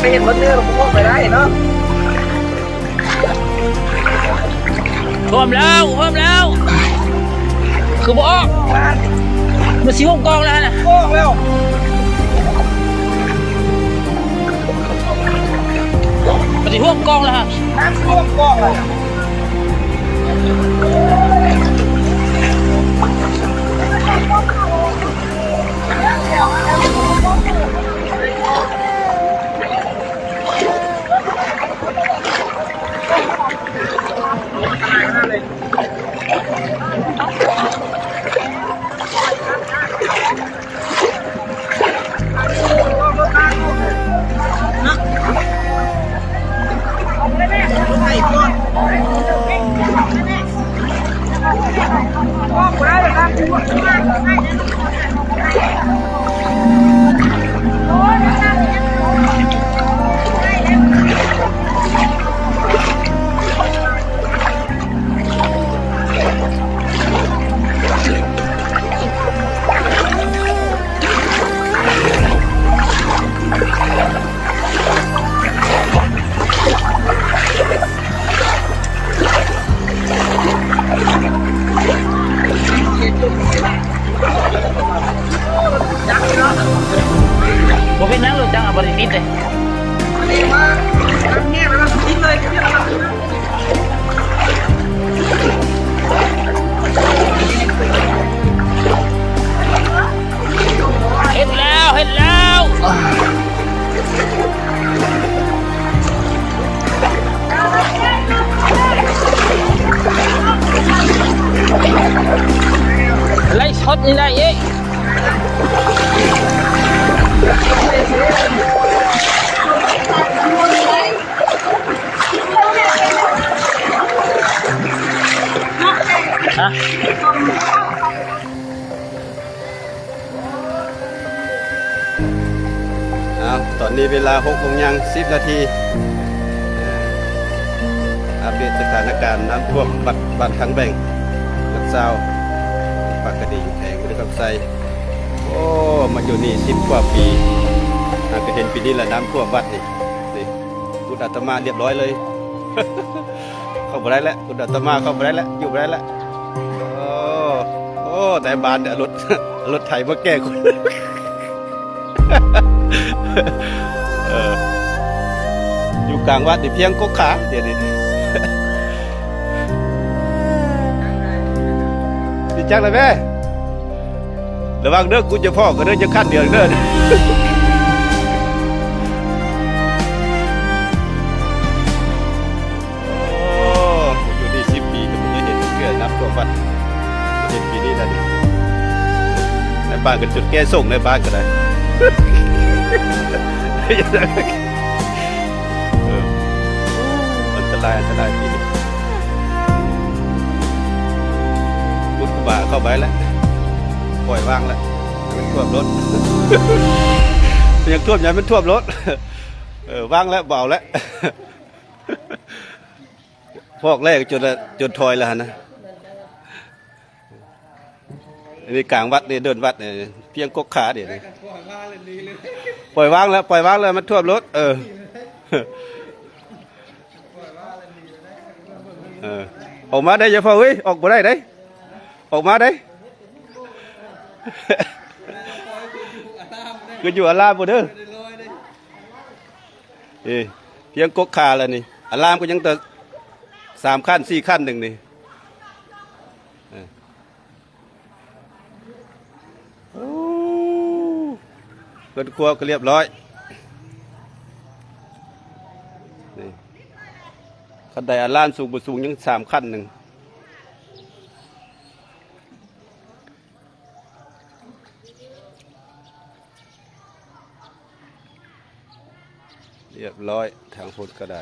ໄປເຮັດເບິ່ງເດີ ບໍ່ອອກໄປໄດ້ເນາະ. ຖ້ວມແລ້ວ ຖ້ວມແລ້ວ ຄືບໍ່ອອກ? ມັນຊິຖ້ວມກ້ອງແລ້ວຫັ້ນນະ. ອອກແລ້ວ ມັນຊິຖ້ວມກ້ອງແລ້ວຫັ້ນ. ນ້ຳຖ້ວມກ້ອງແລ້ວ. ບໍ່ເປັນຫຍັງ ລົດຈັກນະບໍ່ໄດ້ຕິດເດ້. ເຮັດແລ້ວ ເຮັດແລ້ວ. ໄລຟ໌ສົດນີ້ໄດ້ອີກ. ຮະ? ອ້າວ ຕອນນີ້ເວລາຫົກໂມງຍ່າງສິບນາທີ. ອັບເດດສະຖານະການນ້ຳຖ້ວມວັດບ້ານທາງແບງ ຫຼັກຊາວ ປາກກະດິງ ແຂວງບໍລິຄຳໄຊ. ໂອ້ ມາຢູ່ນີ້ສິບກວ່າປີ ຫາກະເຫັນປີນີ້ລະນ້ຳຖ້ວມວັດນີ້. ນີ້ ບຸດອາດຕະມາລຽບຮ້ອຍເລີຍ. ເຂົ້າບໍ່ໄດ້ແລ້ວ ບຸດອາດຕະມາເຂົ້າບໍ່ໄດ້ແລ້ວ ຢູ່ບໍ່ໄດ້ແລ້ວ. ໂອ້ ໂອ້ ໃນບ້ານເອົາລົດ ເອົາລົດໄຖມາແກ່ຄົນ. ເອີ ຢູ່ກາງວັດນີ້ພຽງກົກຂາ ດຽວນີ້ ຊິຈັກລະແມ້. ລະວັງເດີ ກູຈະພໍ້ກັນເດີ ຈະຂັ້ນດຽວເດີ. ໂອ້ ຢູ່ນີ້ສິບປີກໍບໍ່ເຄີຍເຫັນເທື່ອ ນ້ຳຖ້ວມວັດ ເຫັນປີນີ້ລະນີ້. ໃນບ້ານກໍຈົນແກ່ສົ່ງ ໃນບ້ານກໍໄດ້. ເອີ ອັນຕະລາຍ ອັນຕະລາຍປີນີ້. ກຸດຄູບາເຂົ້າໄປແລ້ວ ປ່ອຍວາງແລ້ວ ມັນຖ້ວມລົດ. ມັນຍັງຖ້ວມ ຢ່າມັນຖ້ວມລົດ. ເອີ ວາງແລ້ວ ບໍ່ເອົາແລ້ວ. ພອກແລກຈົນ ຈົນຖອຍແລ້ວຫັ້ນນະ. ອັນນີ້ກາງວັດນີ້ ເດີ່ນວັດນີ້ ພຽງກົກຂາດຽວນີ້. ປ່ອຍວາງແລ້ວ ປ່ອຍວາງແລ້ວ ມັນຖ້ວມລົດ. ເອີ ເອີ ອອກມາໄດ້ ຢ່າຟ້າວເອີຍ ອອກບໍ່ໄດ້ເດ້ ອອກມາໄດ້. ຄືຢູ່ອາລາມພຸ້ນເດີ. ເອີ ພຽງກົກຂາແລ້ວນີ້ ອາລາມກໍຍັງແຕ່ສາມຂັ້ນສີ່ຂັ້ນໜຶ່ງນີ້. ເອີ ໂອ້ ເຮືອນຄົວກໍລຽບຮ້ອຍ. ນີ້ ຄັນໄດອາລາມສູງບໍ່ສູງ ຍັງສາມຂັ້ນໜຶ່ງ. ລຽບຮ້ອຍ ທາງພຸ້ນກໍໄດ້.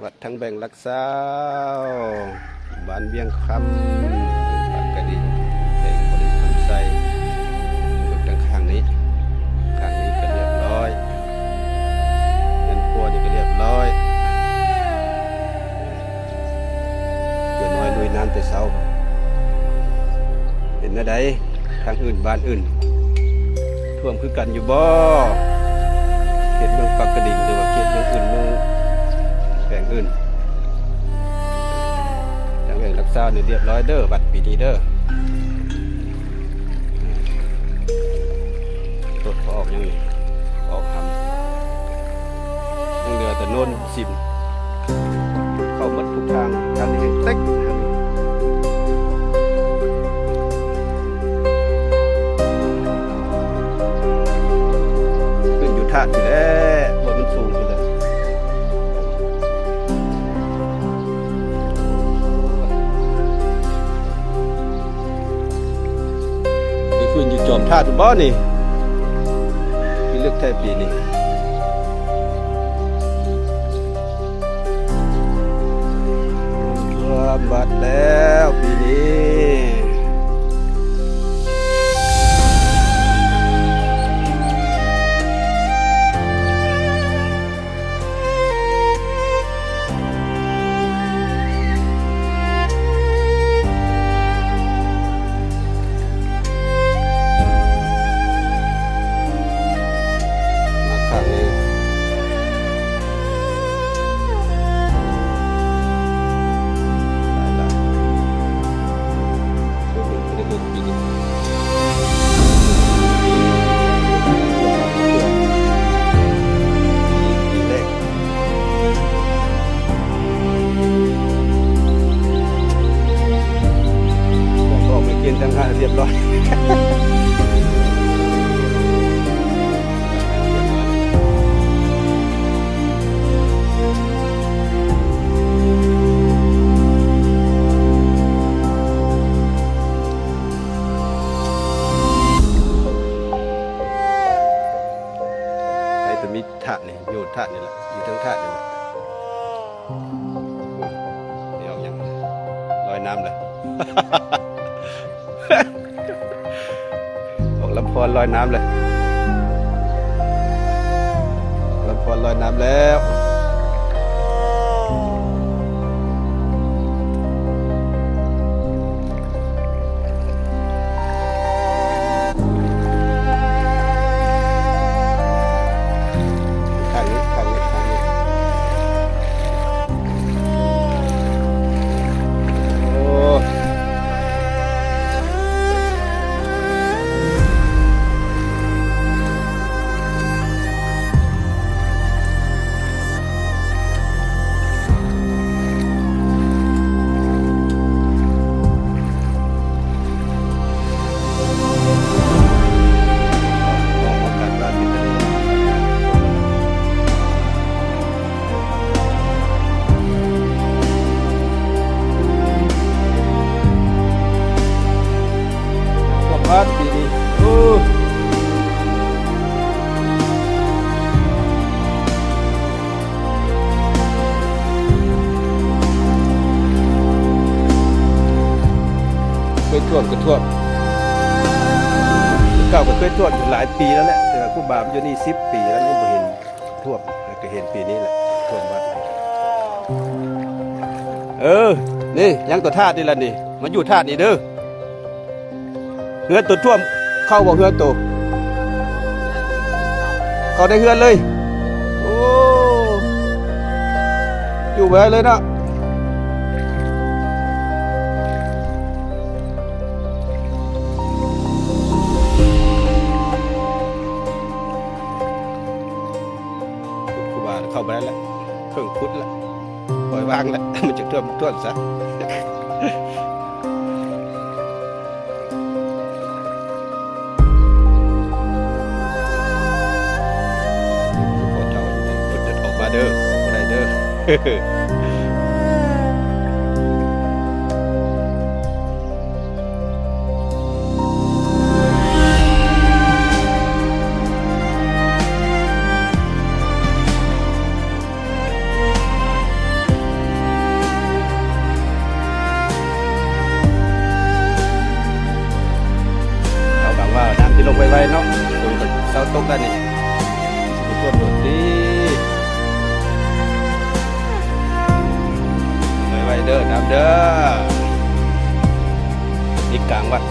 ວັດທາງແບງຫຼັກຊາວ ບ້ານວຽງຄຳ ບ້ານກະດິງ ແຂວງບໍລິຄຳໄຊ. ເບິ່ງທາງຂ້າງນີ້ ຂ້າງນີ້ກໍລຽບຮ້ອຍ ເຮືອນຄົວນີ້ກໍລຽບຮ້ອຍ. ເຮືອນນ້ອຍລຸຍນ້ຳແຕ່ເຊົ້າ. ແນວໃດ ທາງອື່ນ ບ້ານອື່ນ ຖ້ວມຄືກັນຢູ່ບໍ່? ເຂດເມືອງປາກກະດິງ ຫຼືວ່າເຂດເມືອງອື່ນ ເມືອງແຂວງອື່ນ ທາງແຂວງຫຼັກຊາວນີ້ລຽບຮ້ອຍເດີ ວັດປີນີ້ເດີ. ລົດອອກຫຍັງນີ້ ອອກຫຳ ຍັງເຫຼືອແຕ່ໂນນຊິມ ເຂົ້າໝົດທຸກທາງ ທາງນີ້ຍັງເຕັກ ຂຶ້ນຢູ່ທາດນີ້ແຫຼະ ບ່ອນມັນສູງພຸ້ນແຫຼະ. ໄປຂຶ້ນຢູ່ຈອມທາດພຸ້ນບໍ່ນີ້? ຄືເລິກແທ້ປີນີ້. ຖ້ວມວັດແລ້ວປີນີ້. ມາຄັ້ງນີ້ ຫຼາຍຫຼາຍ ບໍ່ເຫັນ ບໍ່ໄດ້ເບິ່ງປີນີ້ ປີແລກ. ອອກໄປກິນທາງຮ້ານຮຽບຮ້ອຍ. ໃຜຈະມີທາດນີ້ ຢູ່ທາດນີ້ແຫຼະ ຢູ່ເທິງທາດນີ້ແຫຼະ. ໂອ້ຍ ນີ້ອອກຫຍັງ? ລອຍນ້ຳແລ້ວ ອອກລຳພອນລອຍນ້ຳແລ້ວ ອອກລຳພອນລອຍນ້ຳແລ້ວ. ຂ້າງນີ້ ຂ້າງນີ້ ຂ້າງນີ້ ໂອ້. ກວມບ້ານປີນີ້ ໂອ້ ເຄີຍຖ້ວມກະຖ້ວມ ແຕ່ເກົ່າກະເຄີຍຖ້ວມຢູ່ຫຼາຍປີແລ້ວແຫຼະ ແຕ່ວ່າຄູບາມາຢູ່ນີ້ສິບປີແລ້ວ ຍັງບໍ່ເຫັນຖ້ວມ ກະເຫັນປີນີ້ແຫຼະ ຖ້ວມວັດ. ເອີ ນີ້ຍັງໂຕທາດນີ້ລະນີ້ ມາຢູ່ທາດນີ້ເດີ. ເຮືອນໂຕຖ້ວມ ເຂົ້າບໍ່ເຮືອນໂຕ? ເຂົ້າໃນເຮືອນເລີຍ. ໂອ້ ຢູ່ບໍ່ໄດ້ເລີຍເນາະ. ຄຸດຄູບາເຂົ້າບໍ່ໄດ້ລະ ເຄິ່ງຄຸດລະ ປ່ອຍວາງລະ ມັນຈະຖ້ວມ ຖ້ວມຊະ. ພໍ່ເຖົ້າເພິ່ນເດີດອອກມາເດີ ອອກບໍ່ໄດ້ເດີ. ເຮົາຫວັງວ່ານ້ຳຊິລົງໄວໆເນາະ ຝົນກະເຊົາຕົກແລ້ວນີ້ ຊິບໍ່ຖ້ວມດົນຕິ. ໄວໆເດີ ນ້ຳເດີ ນີ້ກາງວັດ.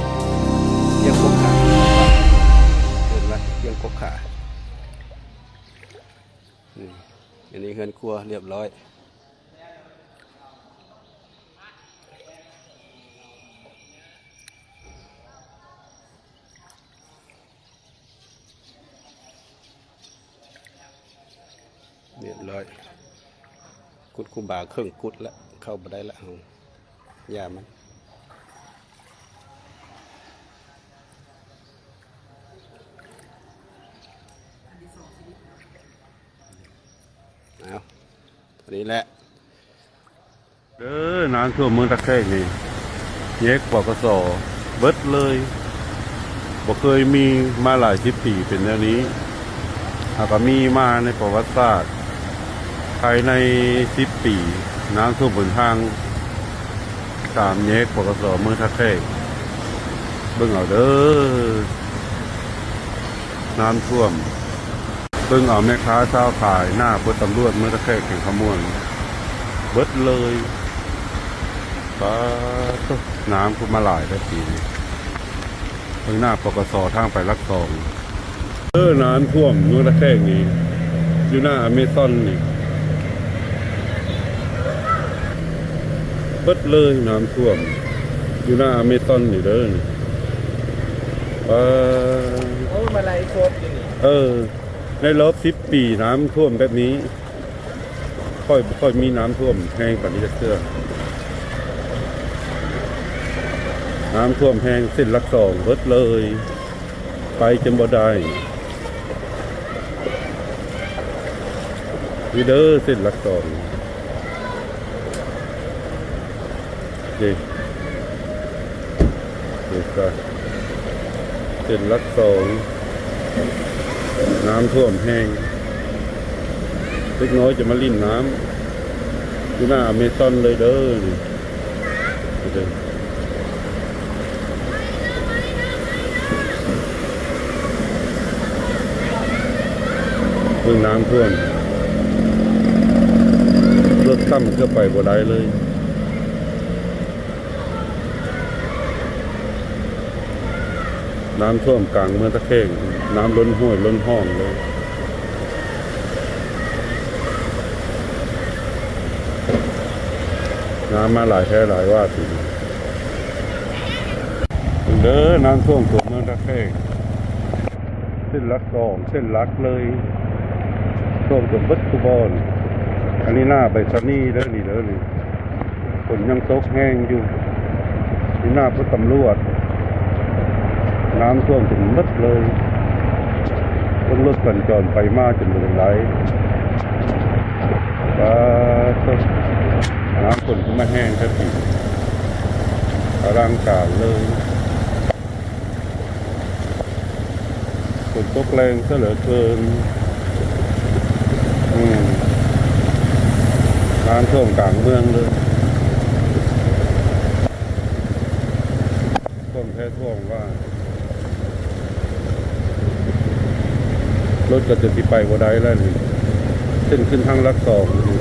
ຮຽບຮ້ອຍ. ຮຽບຮ້ອຍ. ກຸດຄູບາເຄິ່ງກຸດລະ ເຂົ້າບໍ່ໄດ້ລະເຮົາ ຢ່າມັນ. ເອົາ ເທົ່ານີ້ແຫຼະ. ເດີ ນ້ຳຖ້ວມເມືອງທ່າແຂກນີ້ ແຍກ ປກສ ເບິດເລີຍ. ບໍ່ເຄີຍມີມາຫຼາຍສິບປີເປັນແນວນີ້. ຫາກະມີມາໃນປະຫວັດສາດ ພາຍໃນສິບປີ ນ້ຳຖ້ວມເປັນທາງ ສາມແຍກ ປກສ ເມືອງທ່າແຂກ. ເບິ່ງເອົາເດີ ນ້ຳຖ້ວມ. ເບິ່ງເອົາແມ່ຄ້າຊາວຂາຍ ໜ້າໂພດຕຳຫຼວດເມືອງທ່າແຂກ ແຂວງຄຳມ່ວນ ເບິດເລີຍ. ປາດໂທ້ ນ້ຳຄືມາຫຼາຍແທ້ປີນີ້. ເບິ່ງໜ້າ ປກສ ທາງໄປຫຼັກສອງ. ເອີ ນ້ຳຖ້ວມເມືອງທ່າແຂກນີ້ ຢູ່ໜ້າອາເມຊອນນີ້ ເບິດເລີຍ. ນ້ຳຖ້ວມຢູ່ໜ້າອາເມຊອນນີ້ເດີ ນີ້. ປາດ ໂອ້ ມາໄລຟ໌ສົດຢູ່ນີ້. ເອີ ໃນລອບສິບປີ ນ້ຳຖ້ວມແບບນີ້ ຂ້ອຍບໍ່ຄ່ອຍມີນ້ຳຖ້ວມແຮງປານນີ້ຈັກເທື່ອ. ນ້ຳຖ້ວມແຮງ ເສັ້ນຫຼັກສອງເບິດເລີຍ ໄປຈົນບໍ່ໄດ້. ນີ້ເດີ ເສັ້ນຫຼັກສອງ ເດ້ ເດ້ ເສັ້ນຫຼັກສອງ ນ້ຳຖ້ວມແຮງ. ເດັກນ້ອຍຈະມາຫຼິ້ນນ້ຳຢູ່ໜ້າອາເມຊອນເລີຍເດີ ນີ້. ເບິ່ງນ້ຳຖ້ວມ ລົດຊ້ຳເກືອບໄປບໍ່ໄດ້ເລີຍ. ນ້ຳຖ້ວມກາງເມືອງຕະແຄງ ນ້ຳລົ້ນຫ້ວຍລົ້ນຮ່ອງເລີຍ. ນ້ຳມາຫຼາຍແທ້ຫຼາຍວ່າປີນີ້. ເບິ່ງເດີ ນ້ຳຖ້ວມຕົວເມືອງຕະແຄງ ເສັ້ນຫຼັກສອງ ເສັ້ນຫຼັກເລີຍ ຖ້ວມຈົນເບິດທຸກບ່ອນ. ອັນນີ້ໜ້າໄປສະນີເດີ ນີ້ເດີ ນີ້ ຝົນຍັງຕົກແຮງຢູ່. ຢູ່ໜ້າໂພດຕຳຫຼວດ ນ້ຳຖ້ວມຈົນເບິດເລີຍ ເຊິ່ງລົດສັນຈອນໄປມາຈົນບໍ່ໄດ້. ປາດໂທ້ ນ້ຳຝົນຂຶ້ນມາແຮງແທ້ປີ ອະລັງການເລີຍ. ຝົນຕົກແຮງຊະເຫຼືອເກີນ. ອືມ ນ້ຳຖ້ວມກາງເມືອງເລີຍ. ຖ້ວມແທ້ຖ້ວມວ່າ ລົດກໍຈະຊິໄປບໍ່ໄດ້ແລ້ວນີ້. ເສັ້ນຂຶ້ນທາງຫຼັກສອງນີ້